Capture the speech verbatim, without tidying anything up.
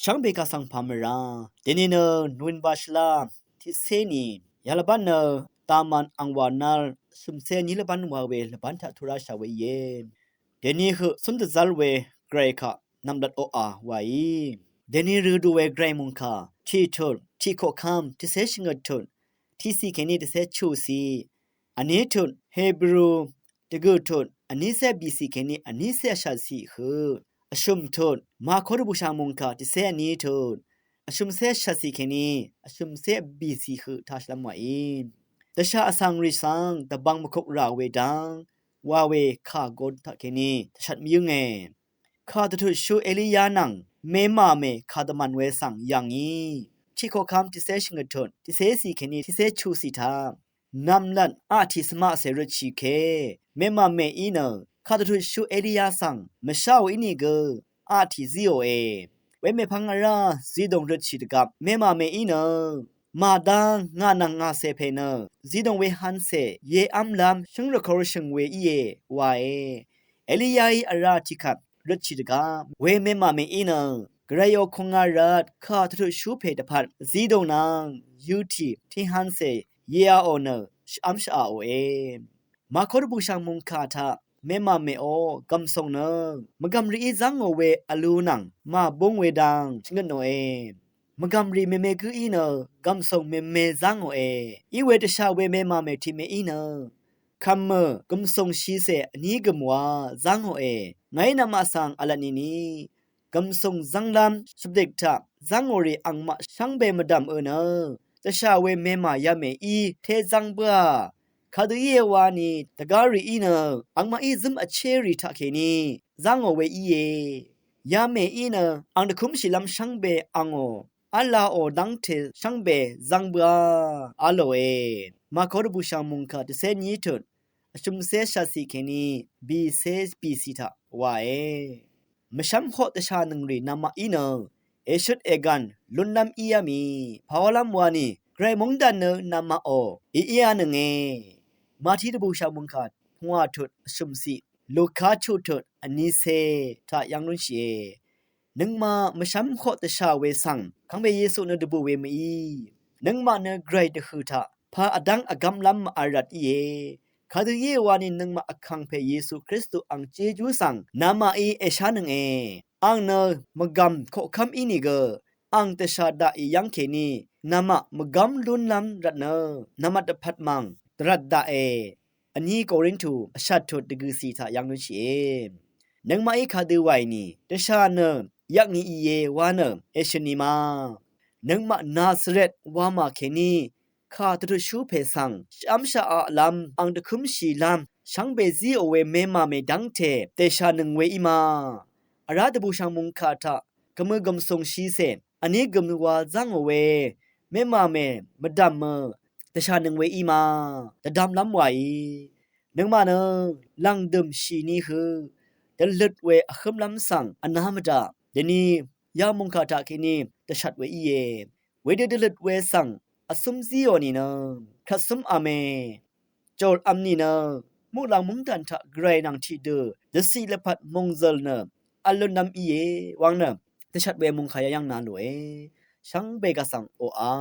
Shvngbe kaq svng pà mvrá deni nø November shvlá tiqcé ni yalvbán nø Daman angwà nal shø̀mcé ní lvbán wa we lvbán taq turáshà we íe. Deni høq cúndvzv́r we Gvray kaq nv̀mlat oqà wàí. Deni rø du we Gvray mòngkà tiq tut tiq koqkv́m tiqcé shvngøt tut tiqcì kèní tiqcé chuqcì, vní tut Hebru dvgø̀ tut vnícé bìcì kèní vnícé vshàcì høq, vshø̀m tut Mako dvbùshà mòngkà tiqcé vní tut vshø̀mcé vshàcì kèní vshø̀mcé bìcì høq taq shvlv́m wàí. Dvshà vsvng rì svng dvbvng mvkok rà we dv́ng wa we kà gon taq kèní dvshvt mvyǿnge. Kà dvtutshú Eliya nvng memàmè kà dvmv̀n we svng yv̀ngí. Tiq koqkv́m tiqcé shvngøt tut tiqcécì kèní tiqcé chuqcì taq nv̀mlat aqtì svmaqcè røtshì ke memàmèí nø kà dvtutshú Eliya svng mvsháò ínìgø aqtì zíòe. Wemèpvng vrá zidòng røtshì dvgvp memàmèí nø màdá ngà nvng ngàcè pè nø zidòng we hancè yev́mlv́m shǿng rvkor shø̀ng we íe wae. Eliyaí vrá tiqkvt røtshì dvgvp we memàmèí nø Gvrayò kùngà rvt kà dvtutshú pè dvpvt zidòng nvng yøtì tiqhancè yeaò nø shvv́m shvaqòe. Mako dvbùshv̀ng mòngkà taq memàmèò gv̀msùng nø mvgv̀m rìí zv́ngò we vlu nvng màbúng we dang shvngøtnòe. Mvgv̀m rì mème gǿí nø gv̀msùng mème zv́ngòe. Iwe dvshà we memàmè tiqmèí nø kv̀mø̀ gv̀msùng shicè vní gø̀m wa zv́ngòe. Ngàí namaq svng v̄lvt nìni gv̀msùng zv́nglv́m shvdik taq zv́ngò rì angmaq shvngbe mvdv̀m ø nø dvshà we memà yamèí té zv́ng bǿà. Kadø íe wani dvgá rìí nø angmaqí zǿm vché rì taqkèní zv́ngò we íe. Yamèí nø ang dvkúmshìlv́m shvngbe angò v́lāò dv́ngte shvngbe zv́ng bǿà a lòe. Mako dvbùshv̀ng mòngkà tiqcé ní tut vshø̀mcé shàcì kèní bìcé bìcì taq wae. Mvshv́m hoq dvshànøng rì namaqí nø èshøt ègv̀n lúnlv́m íá mì pàwálv́m wani Gvray móngdàn nø namaqò èíánønge. Mati dvbùshv̀ng mòngkà pungwà tut vshø̀mcì, Luka chuq tut vnícé taq yv́ng lúnshìe. Nøngmaq mvshv́m hoq dvshà we svng kàngpè Yesu nø dvbù we mø̀í. Nøngmaq nø Gvray dvhø̀ taq pà vdv́ng vgv́mlv́m màvl rvt íe. Kadø íe wani nøngmaq vkàngpè Yesu Kristu ang Jejú svng namaqí èshánønge. Ang nø mvgv̀m koqkv́m ínìgø ang dvshà daqì yv́ng kèní namaq mvgv́m lúnlv́m rvtnø namaq dvpvt mv̀ng dvrvt daqe. Vní Korintu vshvt tut dvgø̀cì taq yv́ng lúnshìe. Nøngmaqí kadø wàì nì dvshà nø yvkngì ìe wa nø èshø̀n nì ma. Nøngmaq Nazaret wamà kèní kà dvtutshú pè svng shvv́m shaqaqlv́m ang dvkǿmshìlv́m shvngbe zíò we memàmè dv́ngte dèshànøng we í ma. Vrá dvbùshv̀ng mòngkà taq gvmø gv̀msùng shicè vní gø̀m wa zv́ngò we memàmè mvdv̀mø dvshànøng we í ma. Dvdvmlv́m wàí nøngmaq nø lv̀ngdø̀m shìni hø dvløt we vhǿmlv́m svng vná mvdaq dvni ya mòngkà taqkèní dvshvt we íe. Wedø dvløt we svng vcúm zíò nìnø kvt cúmv̄me. Jòrv̄m nìnø muqlàng móngdàn taq Gvray nvng tiqdø dvciq lvpat mòngzø̀l nø v̄l lúnlv́m íe wvng nø dvshvt we mòngkà yayv́ng na lòe. Shvngbe gvsvng oqà